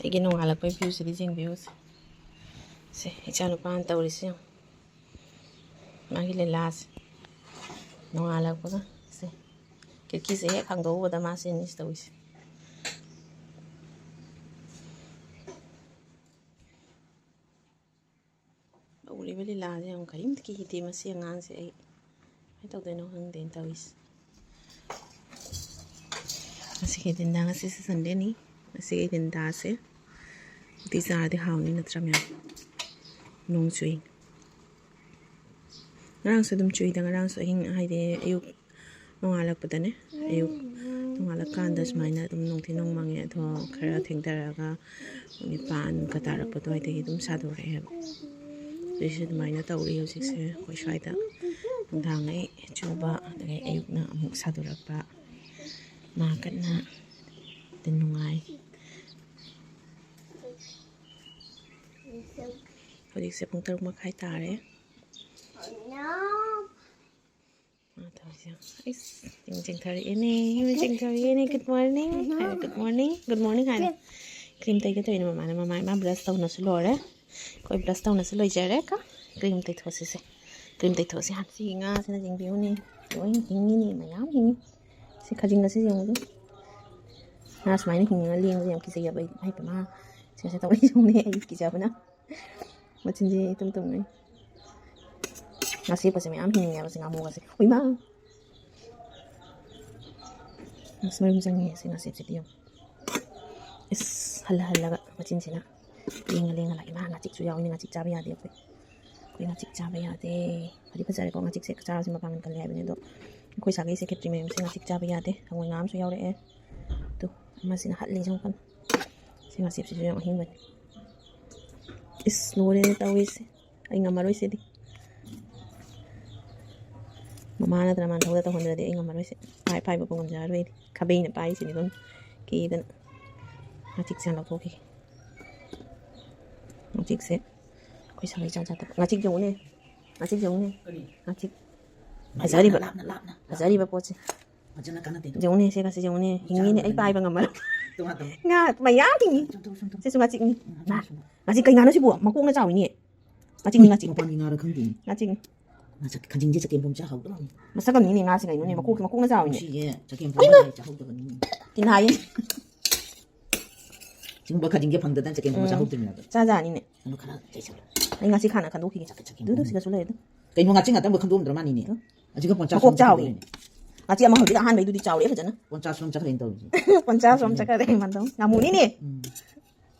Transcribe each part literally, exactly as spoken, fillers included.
ꯑꯩꯒꯤ ꯅꯣꯡꯉꯥꯜꯂꯛꯄꯒꯤ ꯚ꯭ꯌꯨꯁꯤꯗꯤ ꯌꯦꯡꯕꯤꯌꯨ ꯁꯦ꯫ ꯁꯦ, ꯏꯆꯥꯅꯨꯄꯥꯅ ꯇꯧꯔꯤꯁꯦ ꯌꯦꯡꯉꯨ꯫ ꯃꯥꯒꯤ ꯂꯤꯂꯥꯁꯦ꯫ ꯅꯣꯡꯉꯥꯜꯂꯛꯄꯒ ꯁꯦ꯫ ꯈꯤꯔꯀꯤꯁꯦ ꯍꯦꯛ ꯍꯥꯡꯗꯣꯛꯎꯕꯗ ꯃꯥ ꯁꯤꯅꯤ ꯇꯧꯔꯤꯁꯦ꯫ ꯇꯧꯔꯤꯕ ꯂꯤꯂꯥꯁꯦ ꯌꯥꯝ ꯀꯔꯤꯝꯇ ꯀꯤꯗꯦ ꯃꯁꯤ ꯑꯉꯥꯡꯁꯦ꯫ ꯑꯩ ꯀꯃꯥꯏꯅ ꯇꯧꯗꯣꯏꯅꯣ ꯈꯪꯗꯦꯅ ꯇꯧꯔꯤꯁꯦ꯫ ꯉꯁꯤꯒꯤ ꯗꯤꯟꯗꯥ, ꯉꯁꯤꯁꯦ ꯁꯟꯗꯦꯅꯤ꯫ ꯉꯁꯤꯒꯤ ꯗꯤꯟꯗꯥꯁꯦ ꯎꯇꯤ ꯆꯥꯔꯗꯤ ꯍꯥꯎꯅꯤ ꯅꯠꯇ꯭ꯔꯥ ꯃꯌꯥꯝ? ꯅꯣꯡ ꯆꯨꯏ꯫ ꯉꯔꯥꯡꯁꯨ ꯑꯗꯨꯝ ꯆꯨꯏꯗ, ꯉꯔꯥꯡꯁꯨ ꯑꯍꯤꯡ ꯍꯥꯏꯗꯤ ꯑꯌꯨꯛ ꯅꯣꯡꯉꯥꯜꯂꯛꯄꯗꯅꯦ, ꯑꯌꯨꯛ ꯅꯣꯡꯉꯥꯜꯂꯛꯀꯥꯟꯗ ꯁꯨꯃꯥꯏꯅ ꯑꯗꯨꯝ ꯅꯨꯡꯊꯤꯜ ꯅꯣꯡ ꯃꯪꯉꯦ꯫ ꯑꯗꯣ ꯈꯔ ꯊꯦꯡꯊꯔꯒ ꯄꯨꯡ ꯅꯤꯄꯥꯟꯒ ꯇꯥꯔꯛꯄ ꯑꯗꯨꯋꯥꯏꯗꯒꯤ ꯑꯗꯨꯝ ꯁꯥꯗꯣꯔꯛꯑꯦꯕ꯫ ꯍꯧꯖꯤꯛꯁꯦ ꯑꯗꯨꯃꯥꯏꯅ ꯇꯧꯔꯤ ꯍꯧꯖꯤꯛꯁꯦ ꯑꯩꯈꯣꯏ ꯁ꯭ꯋꯥꯏꯗ꯫ ꯅꯨꯡꯗꯥꯡꯉꯩ ꯆꯨꯕ, ꯑꯗꯒꯤ ꯑꯌꯨꯛꯅ ꯑꯃꯨꯛ ꯁꯥꯗꯣꯔꯛꯄ꯫ ꯃꯥ ꯀꯟꯅ ꯅꯨꯡꯉꯥꯏ꯫ ꯍꯧꯖꯤꯛꯁꯦ ꯄꯨꯡ ꯇꯔꯨꯛ ꯃꯈꯥꯏ ꯇꯥꯔꯦ꯫ ꯃꯥ ꯇꯧꯔꯤꯁꯦ꯫ ꯑꯩꯁ, ꯏꯃꯨꯡ ꯆꯤꯡꯊꯔꯛꯑꯦꯅꯦ, ꯏꯃꯨꯡ ꯆꯤꯡꯊꯔꯛꯑꯦꯅ꯫ Good morning ꯍꯥꯏꯔꯣ, good morning, good morning ꯍꯥꯏꯔꯣ꯫ ꯀ꯭ꯔꯤꯝ ꯇꯩꯒꯦ ꯇꯧꯔꯤꯅꯦ ꯃꯃꯥꯅ꯫ ꯃꯃꯥ, ꯏꯃꯥ ꯕ꯭ꯔꯁ ꯇꯧꯅꯁꯨ ꯂꯣꯏꯔꯦ꯫ ꯑꯩꯈꯣꯏ ꯕ꯭ꯔꯁ ꯇꯧꯅꯁꯨ ꯂꯣꯏꯖꯔꯦ꯫ ꯀꯣ, ꯀ꯭ꯔꯤꯝ ꯇꯩꯊꯣꯛꯁꯤꯁꯦ꯫ ꯀ꯭ꯔꯤꯝ ꯇꯩꯊꯣꯛꯁꯤ ꯍꯥꯟꯅ꯫ ꯁꯤ ꯉꯥꯁꯤꯅ ꯌꯦꯡꯕꯤꯌꯨꯅꯦ꯫ ꯂꯣꯏ ꯍꯤꯡꯉꯤꯅꯦ, ꯃꯌꯥꯝ ꯍꯤꯡꯉꯤ꯫ ꯁꯤ ꯈꯖꯤꯡ ꯑꯁꯤ ꯌꯦꯡꯉꯨꯗ꯫ ꯉꯥ ꯁꯨꯃꯥꯏꯅ ꯍꯤꯡꯉꯒ ꯂꯦꯡꯕꯁꯦ ꯌꯥꯝ ꯀꯤꯖꯩꯌꯦꯕ ꯑꯩ꯫ ꯍꯥꯏꯕ ꯃꯥ ꯁꯦ ꯁꯦ ꯇꯧꯔ ꯌꯦꯡꯉꯨꯅꯦ, ꯑꯩ ꯀꯤꯖꯕꯅ꯫ ꯃꯆꯤꯟꯁꯦ ꯏꯇꯨꯝ ꯇꯨꯝꯉꯩ꯫ ꯉꯥꯁꯦꯞꯀꯁꯦ ꯃꯌꯥꯝ ꯍꯤꯡꯉꯦꯕ ꯁꯤ ꯉꯥꯃꯨꯒꯁꯦ꯫ ꯎꯏꯃꯥ! ꯑꯁ, ꯃꯔꯨꯝ ꯆꯪꯉꯦ ꯁꯤ ꯉꯥꯁꯦꯞꯁꯤꯗꯤ ꯌꯦꯡꯉꯨ꯫ ꯏꯁ, ꯍꯜꯂ ꯍꯜꯂꯒ ꯃꯆꯤꯟꯁꯤꯅ ꯂꯦꯡꯉ ꯂꯦꯡꯉ ꯂꯥꯛꯑꯦ꯫ ꯏꯃꯥ, ꯉꯥꯆꯤꯛꯁꯨ ꯌꯥꯎꯏꯅꯦ, ꯉꯥꯆꯤꯛ ꯆꯥꯕ ꯌꯥꯗꯦ ꯑꯩꯈꯣꯏ꯫ ꯑꯩꯈꯣꯏ ꯉꯥꯆꯤꯛ ꯆꯥꯕ ꯌꯥꯗꯦ꯫ ꯐꯗꯤ ꯐꯖꯔꯦꯀꯣ, ꯉꯥꯆꯤꯛꯁꯦ ꯆꯥꯕꯁꯦ ꯃꯄꯥꯡꯒꯜ ꯀꯜꯂꯦ ꯍꯥꯏꯕꯅꯤ꯫ ꯑꯗꯣ ꯑꯩꯈꯣꯏ ꯁꯥꯒꯩꯁꯦ ꯈꯦꯇ꯭ꯔꯤ ꯃꯌꯨꯝꯁꯦ ꯉꯥꯆꯤꯛ ꯆꯥꯕ ꯌꯥꯗꯦ꯫ ꯍꯪꯉꯣꯏ ꯉꯥ ꯑꯃꯁꯨ ꯌꯥꯎꯔꯛꯑꯦ꯫ ꯑꯗꯨ ꯑꯃꯁꯤꯅ ꯍꯠꯂꯤ ꯁꯣꯝ ꯀꯟꯅ꯫ ꯁꯤ ꯉꯥꯆꯤꯛꯁꯤꯁꯨ ꯌꯥꯝ ꯑꯍꯤꯡꯕꯅꯤ꯫ ꯏꯁ, ꯂꯣꯏꯔꯦꯅꯦ ꯇꯧꯔꯤꯁꯦ꯫ ꯑꯩ ꯉꯝꯃꯔꯣꯏ ꯁꯤꯗꯤ꯫ ꯃꯃꯥ ꯅꯠꯇ꯭ꯔ ꯃꯥꯟꯊꯧꯗ ꯇꯧꯍꯟꯗ꯭ꯔꯗꯤ ꯑꯩ ꯉꯝꯃꯔꯣꯏ ꯁꯤ꯫ ꯄꯥꯏ ꯄꯥꯏꯕꯕꯨ ꯉꯝꯖꯔꯔꯣꯏ ꯑꯩꯗꯤ꯫ ꯈꯥꯕꯩꯅ ꯄꯥꯏꯔꯤꯁꯤꯅꯤ ꯑꯗꯨꯝ ꯀꯤꯗꯅ꯫ ꯉꯥꯆꯤꯛꯁꯦ ꯍꯥꯟꯅ ꯂꯧꯊꯣꯛꯈꯤꯒꯦ꯫ ꯉꯥꯆꯤꯛꯁꯦ ꯑꯩꯈꯣꯏ ꯁꯥꯒꯩ ꯆꯥ ꯆꯥꯗꯕ꯫ ꯉꯥꯆꯤꯛ ꯌꯦꯡꯉꯨꯅꯦ꯫ ꯉꯥꯆꯤꯛ ꯌꯦꯡꯉꯨꯅꯦ꯫ ꯀꯔꯤ? ꯉꯥꯆꯤꯛ꯫ ꯂꯥꯞꯅ, ꯐꯖꯔꯤꯕ꯫ ꯂꯥꯞꯅ, ꯂꯥꯞꯅ, ꯂꯥꯞꯅ꯫ ꯐꯖꯔꯤꯕ ꯄꯣꯠꯁꯦ꯫ ꯐꯖꯅ ꯀꯥꯟꯅꯗꯦ꯫ ꯌꯦꯡꯉꯨꯅꯦ, ꯁꯦ ꯉꯥꯆꯤꯛ ꯌꯦꯡꯉꯨꯅꯦ꯫ ꯍꯤꯡꯉꯤꯅꯦ, ꯑꯩ ꯄꯥꯏꯕ ꯉꯝꯃꯔꯣꯏ꯫ ꯉꯥ ꯃꯌꯥꯝ ꯊꯤꯡꯉꯤ꯫ ꯁꯤꯁꯨ ꯉꯥꯆꯤꯛꯅꯤ꯫ ꯉꯥꯆꯤꯛ ꯀꯩ ꯉꯥꯅꯣ ꯁꯤꯕꯨ? ꯃꯀꯣꯛꯅ ꯆꯥꯎꯋꯤꯅꯦ꯫ ꯉꯥꯆꯤꯛꯅꯤ, ꯉꯥꯆꯤꯛ꯫ ꯃꯄꯥꯟꯒꯤ ꯉꯥꯔ ꯈꯪꯗꯦꯅꯦ꯫ ꯉꯥꯆꯤꯛꯅꯤ꯫ ꯉꯥꯆꯤꯛ ꯈꯥꯖꯤꯡꯁꯦ ꯆꯒꯦꯝ ꯄꯣꯝ ꯆꯥ ꯍꯧꯗ꯭ꯔꯣ? ꯃꯁꯛ ꯑꯃꯅꯤꯅꯦ ꯉꯥꯁꯦ ꯀꯩꯅꯣꯅꯦ, ꯃꯀꯣꯛ, ꯃꯀꯣꯛꯅ ꯆꯥꯎꯋꯤꯅꯦ꯫ ꯁꯤꯁꯦ ꯆꯒꯦꯝ ꯄꯣꯝ ꯆꯥ ꯍꯧꯗꯕꯅꯤꯅꯦ꯫ ꯇꯤꯟ ꯍꯥꯏꯌꯦ꯫ ꯁꯤꯒꯨꯝꯕ ꯈꯥꯖꯤꯡꯁꯦ ꯐꯪꯗꯗꯅ ꯆꯒꯦꯝ ꯄꯣꯝ ꯎꯝ꯫ ꯆꯥ ꯍꯧꯗ꯭ꯔꯤꯅꯦꯕ꯫ ꯆꯥꯖꯥꯅꯤꯅꯦ꯫ ꯑꯗꯣ ꯈꯔ ꯆꯩꯁꯜꯂꯣ꯫ ꯑꯩ ꯉꯥꯆꯤꯛ ꯍꯥꯟꯅ ꯈꯟꯗꯣꯛꯈꯤꯒꯦ꯫ ꯆꯒꯦꯝ ꯄꯣꯝ꯫ ꯑꯗꯨꯗꯨ ꯁꯤꯗꯁꯨ ꯂꯩ ꯑꯗꯨ꯫ ꯀꯩꯅꯣ ꯉꯥꯆꯤꯛ ꯉꯥꯛꯇꯪꯕꯨ ꯈꯟꯗꯣꯛꯑꯝꯗ꯭ꯔ ꯃꯥꯅꯤꯅꯦ꯫ ꯎꯝ꯫ ꯑꯁꯤꯒ ꯄꯣꯟꯆꯥ ꯃꯀꯣꯛ ꯁꯣꯝ ꯆꯥꯎꯋꯤ꯫ ꯆꯠꯈ꯭ꯔꯦꯅꯦ꯫ ꯉꯥꯆꯤꯛ ꯑꯃ ꯍꯧꯖꯤꯛ ꯑꯍꯥꯟꯕꯩꯗꯨꯗꯤ ꯆꯥꯎꯔꯛꯑꯦ ꯐꯖꯅ꯫ ꯄꯣꯟꯆꯥ ꯁꯣꯝ ꯆꯠꯈ꯭ꯔꯦꯅ ꯇꯧꯔꯤꯁꯦ꯫ ꯄꯣꯟꯆꯥ ꯁꯣꯝ ꯆꯠꯈ꯭ꯔꯦ ꯃꯥꯟꯗꯧ꯫ ꯉꯥꯃꯨꯅꯤꯅꯦ꯫ ꯎꯝ꯫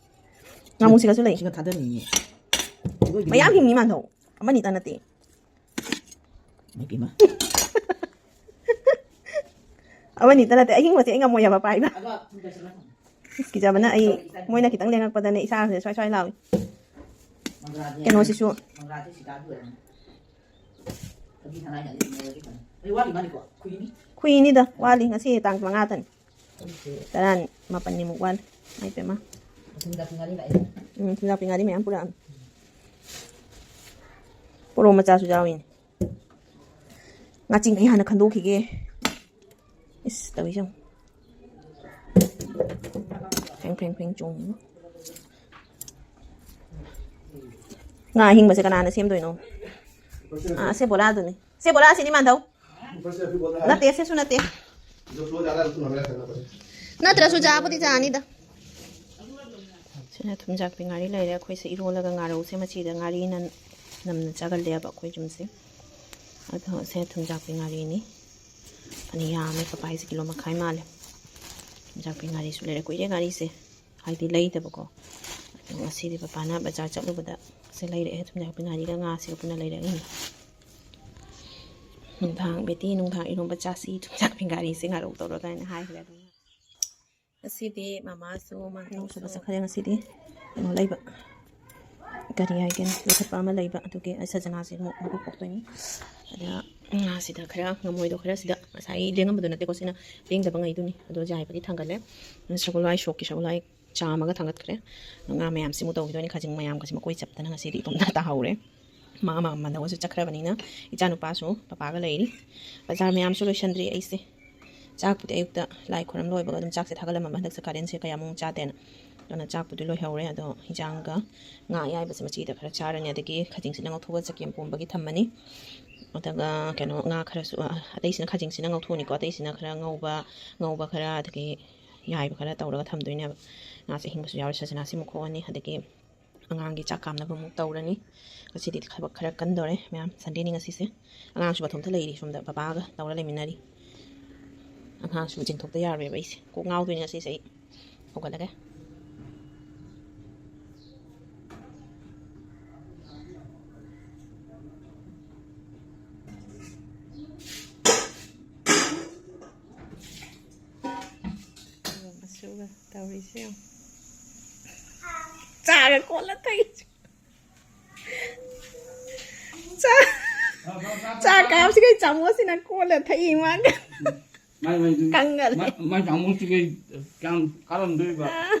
ꯉꯥꯃꯨꯁꯤꯒꯁꯨ ꯂꯩ꯫ ꯁꯤꯒ ꯊꯥꯗꯔꯤꯅꯦ꯫ ꯃꯌꯥꯝ ꯍꯤꯡꯉꯤ ꯃꯥꯟꯗꯧ꯫ ꯑꯃꯅꯤꯇ ꯅꯠꯇꯦ꯫ ꯏꯃꯥꯏ ꯄꯦꯝꯃ꯫ ꯑꯃꯅꯤꯇ ꯅꯠꯇꯦ, ꯑꯍꯤꯡꯕꯁꯦ ꯑꯩ ꯉꯝꯃꯣꯏ ꯍꯥꯏꯕ ꯄꯥꯏꯕ꯫ ꯑꯗꯣ ꯊꯨꯝ ꯆꯥꯏꯁꯤꯜꯂꯣ꯫ ꯏꯁ, ꯀꯤꯖꯕꯅ ꯑꯩ, ꯃꯣꯏꯅ ꯈꯤꯇꯪ ꯂꯦꯡꯉꯛꯄꯗꯅꯦ ꯏꯁꯥꯁꯦ ꯁ꯭ꯋꯥꯏ ꯁ꯭ꯋꯥꯏ ꯂꯥꯎꯏ꯫ ꯃꯪꯒ꯭ꯔꯥꯁꯦ, ꯀꯩꯅꯣꯁꯤꯁꯨ꯫ ꯃꯪꯒ꯭ꯔꯥꯁꯦ ꯁꯤꯇꯥꯒꯤ ꯑꯣꯏꯔꯝꯅꯤ꯫ ꯊꯕꯤ ꯊꯅꯥꯏꯅ ꯑꯗꯨꯝ ꯂꯩꯔꯗꯤ ꯐꯅꯤ꯫ ꯑꯩ ꯋꯥꯠꯂꯤ ꯃꯥꯅꯤꯀꯣ? ꯈꯨꯏꯅꯤ꯫ ꯈꯨꯏꯅꯤꯗ, ꯋꯥꯠꯂꯤ꯫ ꯉꯁꯤ ꯇꯥꯡ ꯃꯉꯥꯗꯅꯤ꯫ ꯑꯩꯁꯦ ꯇꯔꯥ ꯃꯥꯄꯟꯅꯤꯃꯨꯛ ꯋꯥꯠꯂꯤ꯫ ꯏꯃꯥꯏ ꯄꯦꯝꯃ꯫ ꯃꯊꯪꯗ ꯄꯨꯡ ꯑꯅꯤ ꯂꯥꯛꯑꯦ꯫ ꯎꯝ, ꯊꯨꯝꯖꯥꯛꯄꯤ ꯉꯥꯔꯤ ꯃꯌꯥꯝ ꯄꯨꯔꯛꯑꯕꯅꯤ꯫ ꯄꯣꯔꯣꯝ ꯃꯆꯥꯁꯨ ꯌꯥꯎꯏꯅꯦ꯫ ꯉꯥꯆꯤꯡ ꯑꯩ ꯍꯥꯟꯅ ꯈꯟꯗꯣꯛꯈꯤꯒꯦ꯫ ꯏꯁ, ꯇꯧꯏꯁꯦ ꯌꯦꯡꯉꯨ꯫ ꯐ꯭ꯔꯦꯡ, ꯐ꯭ꯔꯦꯡ, ꯐ꯭ꯔꯦꯡ ꯆꯣꯡꯉꯤꯕ꯫ ꯉꯥ ꯑꯍꯤꯡꯕꯁꯦ ꯀꯅꯥꯅ ꯁꯦꯝꯗꯣꯏꯅꯣ? ꯑꯥ, ꯁꯦ ꯕꯣꯔꯥꯗꯨꯅꯤ꯫ ꯁꯦ ꯕꯣꯔꯥꯁꯤꯅꯤ ꯃꯥꯟꯗꯧ꯫ ꯅꯠꯇꯦ, ꯁꯤꯁꯨ ꯅꯠꯇꯦ꯫ ꯅꯠꯇ꯭ꯔꯁꯨ ꯆꯥꯕꯨꯗꯤ ꯆꯥꯅꯤꯗ꯫ ꯁꯤꯅ ꯊꯨꯝꯖꯥꯛꯄꯤ ꯉꯥꯔꯤ ꯂꯩꯔꯦ꯫ ꯑꯩꯈꯣꯏꯁꯦ ꯏꯔꯣꯜꯂꯒ ꯉꯥꯔꯧꯁꯦ ꯃꯆꯤꯗ ꯉꯥꯔꯤꯅ ꯅꯝꯅ ꯆꯥꯒꯜꯂꯦꯕ ꯑꯩꯈꯣꯏ ꯌꯨꯝꯁꯦ꯫ ꯑꯗꯣ ꯁꯦ ꯊꯨꯝꯖꯥꯛꯄꯤ ꯉꯥꯔꯤꯅꯤ꯫ ꯐꯅ ꯌꯥꯝꯃꯦ, ꯄꯄꯥꯏꯁꯦ ꯀꯤꯂꯣ ꯃꯈꯥꯏ ꯃꯥꯜꯂꯦ꯫ ꯊꯨꯝꯖꯥꯛꯄꯤ ꯉꯥꯔꯤꯁꯨ ꯂꯩꯔꯦ꯫ ꯀꯨꯏꯔꯦ ꯉꯥꯔꯤꯁꯦ ꯍꯥꯏꯗꯤ ꯂꯩꯗꯕꯀꯣ꯫ ꯑꯗꯣ ꯉꯁꯤꯗꯤ ꯄꯄꯥꯅ ꯕꯖꯥꯔ ꯆꯠꯂꯨꯕꯗ ꯁꯦ ꯂꯩꯔꯛꯑꯦ꯫ ꯊꯨꯝꯖꯥꯛꯄꯤ ꯉꯥꯔꯤꯒ ꯉꯥꯁꯤꯒ ꯄꯨꯟꯅ ꯂꯩꯔꯛꯏꯅꯤ꯫ ꯅꯨꯡꯗꯥꯡ ꯕꯦꯇꯤ ꯅꯨꯡꯗꯥꯡ ꯏꯔꯣꯝꯕ ꯆꯥꯁꯤ, ꯊꯨꯝꯖꯥꯛꯄꯤ ꯉꯥꯔꯤꯁꯦ ꯉꯥꯔꯧ ꯇꯧꯔꯒ ꯍꯥꯏꯅ ꯍꯥꯏꯈ꯭ꯔꯦ꯫ ꯑꯗꯨꯝ ꯉꯁꯤꯗꯤ ꯃꯃꯥꯁꯨ ꯂꯧ ꯁꯨꯕ ꯃꯥꯁꯨ ꯆꯠꯈ꯭ꯔꯦ꯫ ꯉꯁꯤꯗꯤ ꯀꯩꯅꯣ ꯂꯩꯕ, ꯀꯔꯤ ꯍꯥꯏꯒꯦ, ꯂꯧꯈꯠꯄ ꯑꯃ ꯂꯩꯕ, ꯑꯗꯨꯒꯤ ꯑꯩ ꯁꯖꯅꯥꯁꯦ ꯑꯃꯨꯛ ꯃꯀꯨ ꯈꯣꯛꯇꯣꯏꯅꯤ꯫ ꯑꯗ ꯉꯥꯁꯤꯗ ꯈꯔ, ꯉꯃꯣꯏꯗꯣ ꯈꯔ ꯁꯤꯗ ꯉꯁꯥꯏ ꯂꯦꯡꯉꯝꯕꯗꯣ ꯅꯠꯇꯦꯀꯣ, ꯁꯤꯅ ꯂꯦꯡꯗꯕ ꯉꯩꯗꯨꯅꯤ꯫ ꯑꯗꯣ ꯌꯥꯏꯕꯗꯤ ꯊꯥꯡꯒꯠꯂꯦ꯫ ꯁꯒꯣꯜꯍꯋꯥꯏ ꯁꯣꯛꯀꯤ ꯁꯒꯣꯜꯍꯋꯥꯏ ꯆꯥꯝꯃꯒ ꯊꯥꯡꯒꯠꯈ꯭ꯔꯦ꯫ ꯉꯥ ꯃꯌꯥꯝꯁꯤꯃꯨꯛ ꯇꯧꯈꯤꯗꯣꯏꯅꯤ꯫ ꯈꯥꯖꯤꯡ ꯃꯌꯥꯝꯒꯁꯦ ꯃꯀꯣꯏ ꯆꯞꯇꯅ ꯉꯁꯤꯗꯤ ꯏꯇꯣꯝꯇ ꯇꯥꯍꯧꯔꯦ꯫ ꯃꯥ ꯑꯃ ꯑꯃꯗ ꯑꯣꯏꯁꯨ ꯆꯠꯈ꯭ꯔꯕꯅꯤꯅ ꯏꯆꯥꯅꯨꯄꯥꯁꯨ ꯄꯄꯥꯒ ꯂꯩꯔꯤ꯫ ꯕꯖꯥꯔ ꯃꯌꯥꯝꯁꯨ ꯂꯣꯏꯁꯟꯗ꯭ꯔꯤ ꯑꯩꯁꯦ꯫ ꯆꯥꯛꯄꯨꯗꯤ ꯑꯌꯨꯛꯇ ꯂꯥꯏ ꯈꯨꯔꯝ ꯂꯣꯏꯕꯒ ꯑꯗꯨꯝ ꯆꯥꯛꯁꯦ ꯊꯥꯒꯠꯂꯝꯃꯕ, ꯍꯟꯗꯛꯁꯦ ꯀꯥꯂꯦꯟꯁꯦ ꯀꯌꯥꯃꯨꯛ ꯆꯥꯗꯦꯅ꯫ ꯑꯗꯨꯅ ꯆꯥꯛꯄꯨꯗꯤ ꯂꯣꯏꯍꯧꯔꯦ, ꯑꯗꯣ ꯍꯤꯟꯖꯥꯡꯒ ꯉꯥ ꯑꯌꯥꯏꯕꯁꯦ ꯃꯆꯤꯗ ꯈꯔ ꯆꯥꯔꯅꯤ, ꯑꯗꯒꯤ ꯈꯥꯖꯤꯡꯁꯤꯅ ꯉꯧꯊꯣꯛꯑꯒ ꯆꯒꯦꯝ ꯄꯣꯝꯕꯒꯤ ꯊꯝꯃꯅꯤ꯫ ꯑꯗꯨꯒ ꯀꯩꯅꯣ, ꯉꯥ ꯈꯔꯁꯨ, ꯑ, ꯑꯇꯩꯁꯤꯅ, ꯈꯥꯖꯤꯡꯁꯤꯅ ꯉꯧꯊꯣꯛꯑꯅꯤꯀꯣ, ꯑꯇꯩꯁꯤꯅ ꯈꯔ ꯉꯧꯕ, ꯉꯧꯕ ꯈꯔ, ꯑꯗꯒꯤ ꯌꯥꯏꯕ ꯈꯔ ꯇꯧꯔꯒ ꯊꯝꯗꯣꯏꯅꯦꯕ꯫ ꯉꯥꯁꯦ ꯑꯍꯤꯡꯕꯁꯨ ꯌꯥꯎꯔꯦ, ꯁꯖꯅꯥꯁꯤ ꯑꯃꯨꯛ ꯈꯣꯛꯑꯅꯤ, ꯑꯗꯒꯤ ꯑꯉꯥꯡꯒꯤ ꯆꯥꯛ ꯀꯥꯝꯅꯕ ꯑꯃꯨꯛ ꯇꯧꯔꯅꯤ꯫ ꯉꯁꯤꯗꯤ ꯊꯕꯛ ꯈꯔ ꯀꯟꯗꯧꯔꯦ ꯃꯌꯥꯝ, ꯁꯟꯗꯦꯅꯤ ꯉꯁꯤꯁꯦ꯫ ꯑꯉꯥꯡꯁꯨ ꯃꯊꯣꯝꯇ ꯂꯩꯔꯤ, ꯁꯣꯝꯗ ꯕꯕꯥꯒ ꯇꯧꯔ ꯂꯩꯃꯤꯟꯅꯔꯤ꯫ ꯑꯉꯥꯡꯁꯨ ꯆꯦꯡꯊꯣꯛꯇ ꯌꯥꯔꯣꯏꯕ ꯑꯩꯁꯦ, ꯀꯣꯛ ꯉꯥꯎꯗꯣꯏꯅꯤ ꯉꯁꯤꯁꯦ ꯑꯩ꯫ ꯍꯧꯒꯠꯂꯒꯦ꯫ ꯃꯁꯨꯒ ꯇꯧꯔꯤꯁꯦ ꯌꯦꯡꯉꯣ꯫ ꯆꯥꯒ ꯀꯣꯠꯂ ꯊꯛꯏ꯫ ꯆꯥ-, ꯆꯥ ꯀꯥꯞꯁꯤꯒ ꯆꯥꯃꯣꯁꯤꯅ ꯀꯣꯠꯂ ꯊꯛꯏ ꯃꯥꯒ꯫ ꯃꯥꯏ, ꯃꯥꯏ, ꯀꯪꯒꯜꯂꯦ꯫ ꯃꯥꯏ, ꯃꯥꯏ ꯆꯥꯃꯣꯁꯤꯒ ꯀꯌꯥꯝ ꯀꯥꯔꯝꯗꯣꯏꯕ? ꯑꯥ꯫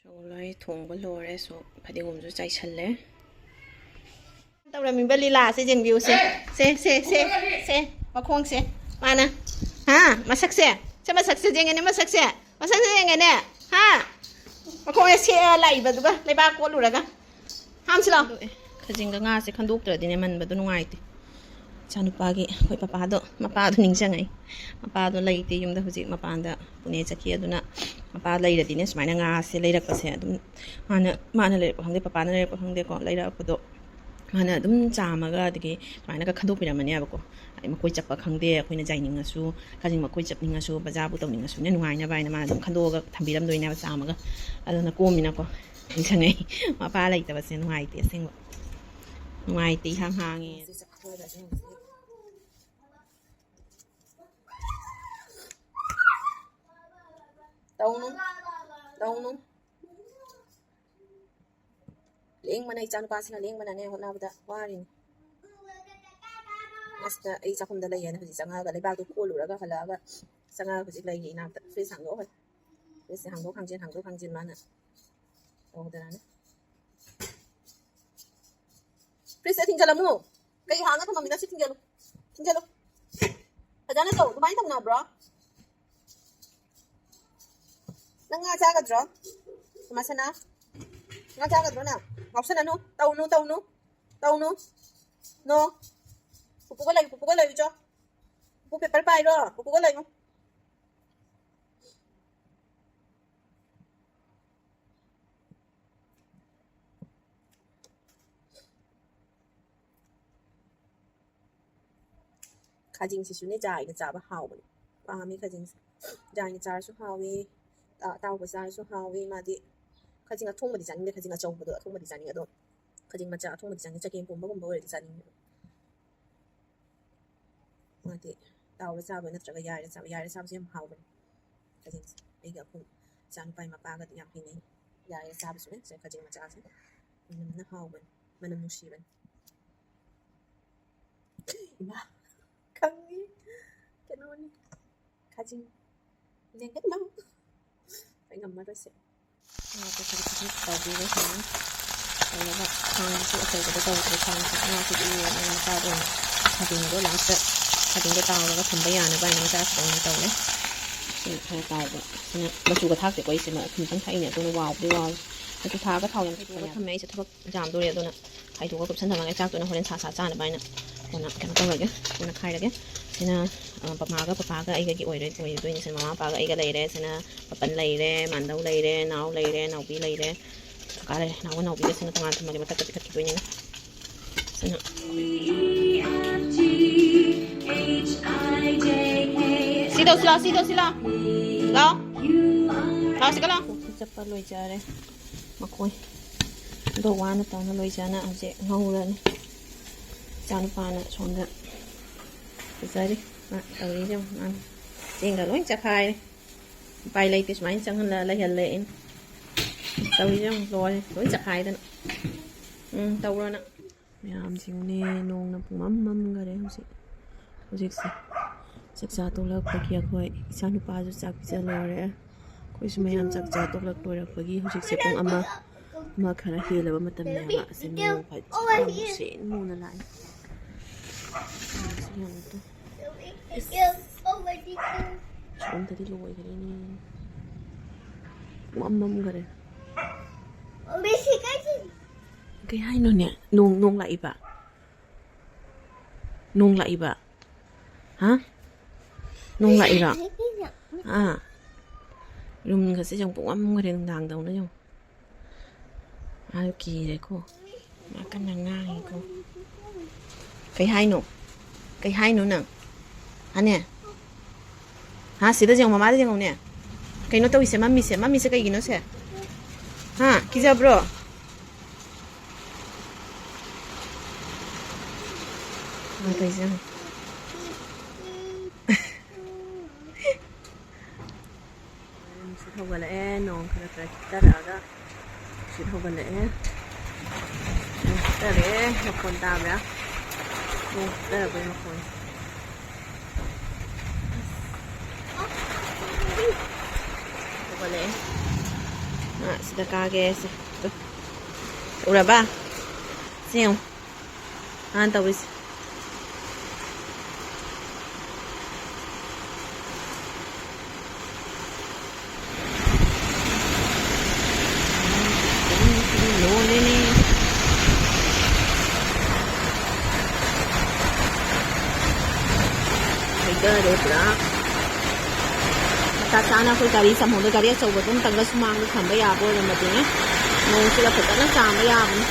ꯁꯒꯣꯜꯍꯋꯥꯏ ꯊꯣꯡꯕ ꯂꯣꯏꯔꯦ, ꯁꯣ ꯐꯗꯤꯒꯣꯝꯁꯨ ꯆꯥꯏꯁꯜꯂꯦ꯫ ꯇꯧꯔꯝꯃꯤꯕ ꯂꯤꯂꯥꯁꯦ ꯌꯦꯡꯕꯤꯌꯨꯁꯦ꯫ ꯁꯦ, ꯁꯦ, ꯁꯦ, ꯁꯦ, ꯃꯈꯣꯡꯁꯦ꯫ ꯃꯥꯅ, ꯍꯥ, ꯃꯁꯛꯁꯦ꯫ ꯁꯦ, ꯃꯁꯛꯁꯦ ꯌꯦꯡꯒꯦꯅꯦ, ꯃꯁꯛꯁꯦ꯫ ꯃꯁꯛꯁꯦ ꯌꯦꯡꯒꯦꯅꯦ꯫ ꯍꯥ? ꯃꯈꯣꯡꯁꯦ ꯁꯦꯛꯑ ꯂꯥꯛꯏꯕꯗꯨꯒ, ꯂꯩꯕꯥꯛ ꯀꯣꯠꯂꯨꯔꯒ꯫ ꯍꯥꯝꯁꯤ ꯂꯥꯎ꯫ ꯈꯥꯖꯤꯡꯒ ꯉꯥꯁꯦ ꯈꯟꯗꯣꯛꯇ꯭ꯔꯗꯤꯅꯦ, ꯃꯟꯕꯗꯣ ꯅꯨꯡꯉꯥꯏꯇꯦ꯫ ꯏꯆꯥꯅꯨꯄꯥꯒꯤ, ꯑꯩꯈꯣꯏ ꯄꯄꯥꯗꯣ, ꯃꯄꯥꯗꯣ ꯅꯤꯡꯁꯤꯡꯉꯛꯏ꯫ ꯃꯄꯥꯗꯣ ꯂꯩꯇꯦ ꯌꯨꯝꯗ ꯍꯧꯖꯤꯛ, ꯃꯄꯥꯟꯗ ꯄꯨꯅꯦ ꯆꯠꯈꯤ꯫ ꯑꯗꯨꯅ ꯃꯄꯥ ꯂꯩꯔꯗꯤꯅꯦ, ꯁꯨꯃꯥꯏꯅ ꯉꯥꯁꯦ ꯂꯩꯔꯛꯄꯁꯦ ꯑꯗꯨꯝ, ꯃꯥꯅ, ꯃꯥꯅ ꯂꯩꯔꯛꯄ ꯈꯪꯗꯦ, ꯄꯄꯥꯅ ꯂꯩꯔꯛꯄ ꯈꯪꯗꯦꯀꯣ, ꯂꯩꯔꯛꯄꯗꯣ ꯃꯥꯅ ꯑꯗꯨꯝ ꯆꯥꯝꯃꯒ, ꯑꯗꯒꯤ ꯁꯨꯃꯥꯏꯅꯒ ꯈꯟꯗꯣꯛꯄꯤꯔꯝꯃꯅꯦꯕꯀꯣ꯫ ꯑꯗꯩ ꯃꯈꯣꯏ ꯆꯠꯄ ꯈꯪꯗꯦ, ꯑꯩꯈꯣꯏꯅ ꯌꯥꯏꯅꯤꯡꯉꯁꯨ, ꯈꯥꯖꯤꯡ ꯃꯈꯣꯏ ꯆꯠꯅꯤꯡꯉꯁꯨ, ꯕꯖꯥꯔꯕꯨ ꯇꯧꯅꯤꯡꯉꯁꯨꯅꯦ, ꯅꯨꯡꯉꯥꯏꯅꯕ ꯍꯥꯏꯅ ꯃꯥꯅ ꯑꯗꯨꯝ ꯈꯟꯗꯣꯛꯑꯒ ꯊꯝꯕꯤꯔꯝꯗꯣꯏꯅꯦꯕ, ꯆꯥꯝꯃꯒ꯫ ꯑꯗꯨꯅ ꯀꯣꯝꯃꯤꯅꯀꯣ꯫ ꯅꯤꯡꯁꯤꯡꯉꯛꯏ꯫ ꯃꯄꯥ ꯂꯩꯇꯕꯁꯦ ꯅꯨꯡꯉꯥꯏꯇꯦ ꯑꯁꯦꯡꯕ꯫ ꯅꯨꯡꯉꯥꯏꯇꯦ, ꯏꯍꯥꯡ ꯍꯥꯡꯉꯦ꯫ ꯇꯧꯅꯨ꯫ ꯇꯧꯅꯨ꯫ ꯂꯦꯡꯕꯅ, ꯏꯆꯥ ꯅꯨꯄꯥꯁꯤꯅ ꯂꯦꯡꯕꯅꯅꯦ ꯍꯣꯠꯅꯕꯗ ꯋꯥꯔꯤꯅꯤ꯫ ꯑꯁꯤꯗ ꯑꯩ ꯆꯥꯛꯈꯨꯝꯗ ꯂꯩꯌꯦꯅ ꯍꯧꯖꯤꯛ ꯆꯪꯉꯛꯑꯒ, ꯂꯩꯕꯥꯛꯇꯨ ꯀꯣꯠꯂꯨꯔꯒ ꯍꯜꯂꯛꯑꯒ ꯆꯪꯉꯛꯑꯒ ꯍꯧꯖꯤꯛ ꯂꯩꯔꯤ ꯏꯅꯥꯛꯇ꯫ ꯐ꯭ꯔꯤꯖ ꯍꯥꯡꯗꯣꯛꯑꯣ꯫ ꯐ꯭ꯔꯤꯖꯁꯦ ꯍꯥꯡꯗꯣꯛ ꯍꯥꯡꯖꯤꯟ, ꯍꯥꯡꯗꯣꯛ ꯍꯥꯡꯖꯤꯟ ꯃꯥꯅ ꯇꯧꯗꯅꯅꯦ꯫ ꯐ꯭ꯔꯤꯖꯁꯦ ꯊꯤꯡꯖꯤꯜꯂꯝꯃꯨ꯫ ꯀꯩ ꯍꯥꯡꯉ ꯊꯝꯃꯝꯃꯤꯅꯣ? ꯁꯤ ꯊꯤꯡꯖꯤꯜꯂꯨ꯫ ꯊꯤꯡꯖꯤꯜꯂꯨ꯫ ꯐꯖꯅ ꯇꯧ꯫ ꯑꯗꯨꯃꯥꯏꯅ ꯇꯧꯅꯕ꯭ꯔꯣ? ꯅꯪ ꯉꯥ ꯆꯥꯒꯗ꯭ꯔꯣ? ꯃꯁꯅꯥ, ꯉꯥ ꯆꯥꯒꯗ꯭ꯔꯣ ꯅꯪ? ꯉꯥꯎꯁꯟꯅꯅꯨ꯫ ꯇꯧꯅꯨ, ꯇꯧꯅꯨ, ꯇꯧꯅꯨ꯫ ꯅꯣ꯫ ꯄꯨꯄꯨꯒ ꯂꯩꯌꯨ, ꯄꯨꯄꯨꯒ ꯂꯩꯌꯨ ꯆꯣ꯫ ꯄꯨꯄꯨ ꯄꯦꯄꯔ ꯄꯥꯏꯔꯣ꯫ ꯄꯨꯄꯨꯒ ꯂꯩꯌꯨ꯫ ꯈꯥꯖꯤꯡꯁꯤꯁꯨꯅꯦ ꯖꯥꯏꯒ ꯆꯥꯕ ꯍꯥꯎꯕꯅꯦ꯫ ꯄꯥꯝꯃꯦ ꯈꯥꯖꯤꯡꯁꯦ꯫ ꯖꯥꯏꯒ ꯆꯥꯔꯁꯨ ꯍꯥꯎꯋꯤ, ꯑ-, ꯑꯇꯥꯎꯕ ꯆꯥꯔꯁꯨ ꯍꯥꯎꯋꯤ꯫ ꯃꯥꯗꯤ ꯈꯥꯖꯤꯡ ꯑꯊꯣꯡꯕꯗꯤ ꯆꯥꯅꯤꯡꯗꯦ, ꯈꯥꯖꯤꯡ ꯑꯆꯧꯕꯗꯣ ꯑꯊꯣꯡꯕꯗꯤ ꯆꯥꯅꯤꯡꯉꯦ꯫ ꯑꯗꯣ ꯈꯥꯖꯤꯡ ꯃꯆꯥ ꯑꯊꯣꯡꯕꯗꯤ ꯆꯥꯅꯤꯡꯉꯦ, ꯆꯒꯦꯝ ꯄꯣꯝꯕꯒꯨꯝꯕ ꯑꯣꯏꯔꯗꯤ ꯆꯥꯅꯤꯡꯉꯦ꯫ ꯃꯥꯗꯤ ꯇꯥꯎꯔ ꯆꯥꯕ ꯅꯠꯇ꯭ꯔꯒ ꯌꯥꯏꯔ ꯆꯥꯕ, ꯌꯥꯏꯔ ꯆꯥꯕꯁꯦ ꯌꯥꯝ ꯍꯥꯎꯕꯅꯦ꯫ ꯈꯥꯖꯤꯡꯁꯦ ꯑꯩꯒꯤ ꯑꯩꯈꯣꯏ ꯏꯆꯥꯅꯨꯄꯥꯒꯤ ꯃꯄꯥꯒꯗꯤ ꯌꯥꯝ ꯍꯩꯅꯩ꯫ ꯌꯥꯏꯔ ꯆꯥꯕꯁꯨꯅꯦ ꯁꯦ ꯈꯥꯖꯤꯡ ꯃꯆꯥꯁꯦ꯫ ꯃꯅꯝꯅ ꯍꯥꯎꯕꯅꯦ, ꯃꯅꯝ ꯅꯨꯡꯁꯤꯕꯅꯦ꯫ ꯏꯃꯥ, ꯈꯪꯉꯤ꯫ ꯀꯩꯅꯣꯅꯤ꯫ ꯈꯥꯖꯤꯡ꯫ ꯂꯦꯡꯒꯠꯂꯣ꯫ ꯑꯩ ꯉꯝꯃꯔꯣꯏꯁꯦ꯫ ꯉꯥꯁꯦ ꯈꯖꯤꯛ ꯈꯖꯤꯛ ꯇꯥꯎꯕꯤꯔꯦ ꯁꯨꯃꯥꯏꯅ꯫ ꯇꯧꯔꯒ ꯈꯥꯡꯁꯤꯁꯨ ꯑꯆꯧꯕꯗ ꯇꯧꯗ꯭ꯔꯦ꯫ ꯈꯥꯡꯁꯤ ꯉꯥꯁꯤꯗꯤ ꯃꯆꯥꯗ ꯑꯣꯏꯅ ꯈꯥꯖꯤꯡꯗꯣ ꯂꯥꯁꯇ ꯈꯥꯖꯤꯡꯗꯣ ꯇꯥꯎꯔꯒ ꯊꯝꯕ ꯌꯥꯅꯕ ꯍꯥꯏꯅ ꯃꯆꯥꯁꯤꯗ ꯑꯣꯏꯅ ꯇꯧꯔꯦ꯫ ꯁꯤ ꯈꯔ ꯇꯥꯎꯕ꯫ ꯁꯤꯅ ꯃꯆꯨꯒ ꯊꯥꯛꯇꯦꯀꯣ ꯑꯩꯁꯦ꯫ ꯃ-, ꯊꯨꯝ ꯈꯤꯇꯪ ꯊꯥꯛꯏꯅꯦ, ꯑꯗꯨꯅ ꯋꯥꯎꯕꯗꯤ ꯋꯥꯎꯋꯦ꯫ ꯃꯆꯨ ꯊꯥꯛꯑꯒ ꯊꯥꯎ ꯌꯥꯝ ꯍꯩꯗꯣꯛꯑꯒ ꯊꯝꯃꯦ ꯑꯩꯁꯦ꯫ ꯊꯕꯛ ꯌꯥꯝꯗꯣꯔꯦ, ꯑꯗꯨꯅ ꯍꯩꯗꯣꯛꯑꯒ ꯀꯨꯞꯁꯟ ꯊꯝꯃꯒꯦ꯫ ꯆꯥꯛꯇꯨꯅ ꯍꯣꯔꯦꯟ ꯁꯥ ꯁꯥ ꯆꯥꯅꯕ ꯍꯥꯏꯅ ꯀꯣꯟꯅ ꯀꯩꯅꯣ ꯇꯧꯔꯒꯦ, ꯀꯣꯟꯅ ꯈꯥꯏꯔꯒꯦ꯫ ꯁꯤꯅ, ꯑ, ꯃꯃꯥꯒ ꯄꯄꯥꯒ ꯑꯩꯒꯒꯤ ꯑꯣꯏꯔꯦ-, ꯑꯣꯏꯗꯣꯏꯅꯦ꯫ ꯁꯤꯅ ꯃꯃꯥ ꯃꯄꯥꯒ ꯑꯩꯒ ꯂꯩꯔꯦ꯫ ꯁꯤꯅ ꯄꯄꯟ ꯂꯩꯔꯦ, ꯃꯥꯟꯗꯧ ꯂꯩꯔꯦ, ꯅꯥꯎ ꯂꯩꯔꯦ, ꯅꯥꯎꯕꯤ ꯂꯩꯔꯦ, ꯀꯀꯥ ꯂꯩꯔꯦ꯫ ꯅꯥꯎꯒ ꯅꯥꯎꯕꯤꯒꯁꯤꯅ ꯇꯣꯉꯥꯟ ꯊꯝꯃꯒꯦ, ꯃꯊꯛꯇ ꯄꯤꯈꯠꯈꯤꯗꯣꯏꯅꯤꯅ꯫ ꯁꯤꯅ꯫ ꯁꯤ ꯇꯧꯁꯤ ꯂꯥꯎ, ꯁꯤ ꯇꯧꯁꯤ ꯂꯥꯎ꯫ ꯂꯥꯎ꯫ ꯂꯥꯎ, ꯁꯤꯒ ꯂꯥꯎ꯫ ꯀꯣꯐꯤ ꯆꯞꯄ ꯂꯣꯏꯖꯔꯦ꯫ ꯃꯈꯣꯏ ꯑꯗꯣ ꯋꯥꯅ ꯇꯧꯅ ꯂꯣꯏꯖꯅ ꯍꯧꯖꯤꯛ ꯉꯧꯔꯅꯤ꯫ ꯏꯆꯥꯅꯨꯄꯥꯅ ꯁꯣꯝꯗ ꯐꯖꯔꯤ꯫ ꯃꯥ ꯇꯧꯔꯤꯁꯦ ꯌꯦꯡꯉꯨ꯫ ꯃꯥꯅ ꯆꯦꯡꯒ ꯂꯣꯏ ꯆꯈꯥꯏꯔꯦ꯫ ꯎꯄꯥꯏ ꯂꯩꯇꯦ, ꯁꯨꯃꯥꯏꯅ ꯆꯪꯍꯜꯂ ꯂꯩꯍꯜꯂꯦ ꯑꯩꯅ꯫ ꯇꯧꯔꯤꯁꯦ ꯌꯦꯡꯉꯨ, ꯂꯣꯏꯔꯦ꯫ ꯂꯣꯏ ꯆꯈꯥꯏꯗꯅ꯫ ꯎꯝ, ꯇꯧꯔꯣ ꯅꯪ꯫ ꯃꯌꯥꯝꯁꯤꯡꯅꯦ, ꯅꯣꯡꯅ ꯄꯨꯡꯃꯝ ꯃꯝꯈꯔꯦ ꯍꯧꯖꯤꯛ꯫ ꯍꯧꯖꯤꯛꯁꯦ ꯆꯥꯛꯆꯥ ꯇꯣꯛꯂꯛꯄꯒꯤ ꯑꯩꯈꯣꯏ ꯏꯆꯥꯅꯨꯄꯥꯁꯨ ꯆꯥꯛ ꯄꯤꯖ ꯂꯣꯏꯔꯦ꯫ ꯑꯩꯈꯣꯏꯁꯨ ꯃꯌꯥꯝ ꯆꯥꯛ ꯆꯥ ꯇꯣꯛꯂꯛ ꯂꯣꯏꯔꯛꯄꯒꯤ ꯍꯧꯖꯤꯛꯁꯦ ꯄꯨꯡ ꯑꯃ, ꯑꯃ ꯈꯔ ꯍꯦꯜꯂꯕ ꯃꯇꯝꯅꯦꯕ꯫ ꯑꯁꯤ ꯅꯣꯡ ꯐꯖꯅ ꯃꯨꯁꯤꯟ ꯃꯨꯅ ꯂꯥꯛꯑꯦ꯫ ꯅꯣꯡꯁꯤ ꯌꯦꯡꯉꯨ ꯇꯨ꯫ ꯁꯣꯝꯗꯗꯤ ꯂꯣꯏꯈ꯭ꯔꯦꯅꯦ꯫ ꯄꯨꯡꯃꯝ ꯃꯝꯈ꯭ꯔꯦ꯫ ꯀꯩ ꯍꯥꯏꯅꯣꯅꯦ? ꯅꯣꯡ, ꯅꯣꯡ ꯂꯥꯛꯏꯕ? ꯅꯣꯡ ꯂꯥꯛꯏꯕ? ꯍꯥ? ꯅꯣꯡ ꯂꯥꯛꯏꯔꯣ? ꯑꯥ꯫ ꯔꯨꯝꯒꯁꯦ ꯌꯦꯡꯉꯨ, ꯄꯨꯡꯃꯝ ꯃꯝꯈ꯭ꯔꯦ ꯅꯨꯡꯗꯥꯡꯗꯧꯅ ꯌꯦꯡꯉꯨ꯫ ꯃꯥ ꯀꯤꯔꯦꯀꯣ꯫ ꯃꯥ ꯀꯟꯅ ꯉꯥꯡꯉꯤꯀꯣ꯫ ꯀꯩ ꯍꯥꯏꯅꯣ? ꯀꯩ ꯍꯥꯏꯅꯣ ꯅꯪ? ꯍꯥꯅꯦ? ꯍꯥ, ꯁꯤꯗ ꯌꯦꯡꯉꯣ, ꯃꯃꯥꯗ ꯌꯦꯡꯉꯣꯅꯦ꯫ ꯀꯩꯅꯣ ꯇꯧꯔꯤꯁꯦ, ꯃꯝꯃꯤꯁꯦ, ꯃꯝꯃꯤꯁꯦ ꯀꯩꯒꯤꯅꯣ ꯁꯦ? ꯍꯥ, ꯀꯤꯖꯕ꯭ꯔꯣ? ꯃꯥ ꯇꯧꯔꯤꯁꯦ ꯌꯦꯡꯉꯣ꯫ ꯅꯨꯡꯁꯤꯠ ꯍꯧꯒꯠꯂꯛꯑꯦ, ꯅꯣꯡ ꯈꯔ ꯈꯔ ꯈꯤꯛꯊꯔꯛꯑꯒ ꯅꯨꯡꯁꯤꯠ ꯍꯧꯒꯠꯂꯛꯑꯦ꯫ ꯅꯣꯡ ꯈꯤꯛꯊꯔꯛꯑꯦ, ꯃꯈꯣꯟ ꯇꯥꯕ꯭ꯔꯥ? ꯅꯣꯡ ꯈꯤꯛꯊꯔꯛꯄꯩ ꯃꯈꯣꯟ꯫ ꯍꯧꯒꯠꯂꯛꯑꯦ꯫ ꯑ, ꯁꯤꯗ ꯀꯥꯒꯦ, ꯁꯦ꯫ ꯇꯨ꯫ ꯎꯔꯕ? ꯁꯤ ꯌꯦꯡꯉꯨ꯫ ꯃꯥꯅ ꯇꯧꯔꯤꯁꯦ꯫ ꯂꯣꯏꯔꯦꯅꯦ꯫ ꯍꯩꯊꯔꯦ ꯄꯨꯔꯥ꯫ ꯃꯇꯥ ꯆꯥꯅ ꯑꯩꯈꯣꯏ ꯒꯥꯔꯤ ꯆꯥꯝꯍꯧꯗ, ꯒꯥꯔꯤ ꯑꯆꯧꯕꯗꯨ ꯑꯝꯇꯪꯒ ꯁꯨꯃꯥꯡꯗ ꯊꯝꯕ ꯌꯥꯕ ꯑꯣꯏꯔꯝꯃꯗꯤꯅꯦ, ꯅꯣꯡꯁꯤꯗ ꯐꯖꯅ ꯆꯥꯝꯕ ꯌꯥꯕꯅꯤ꯫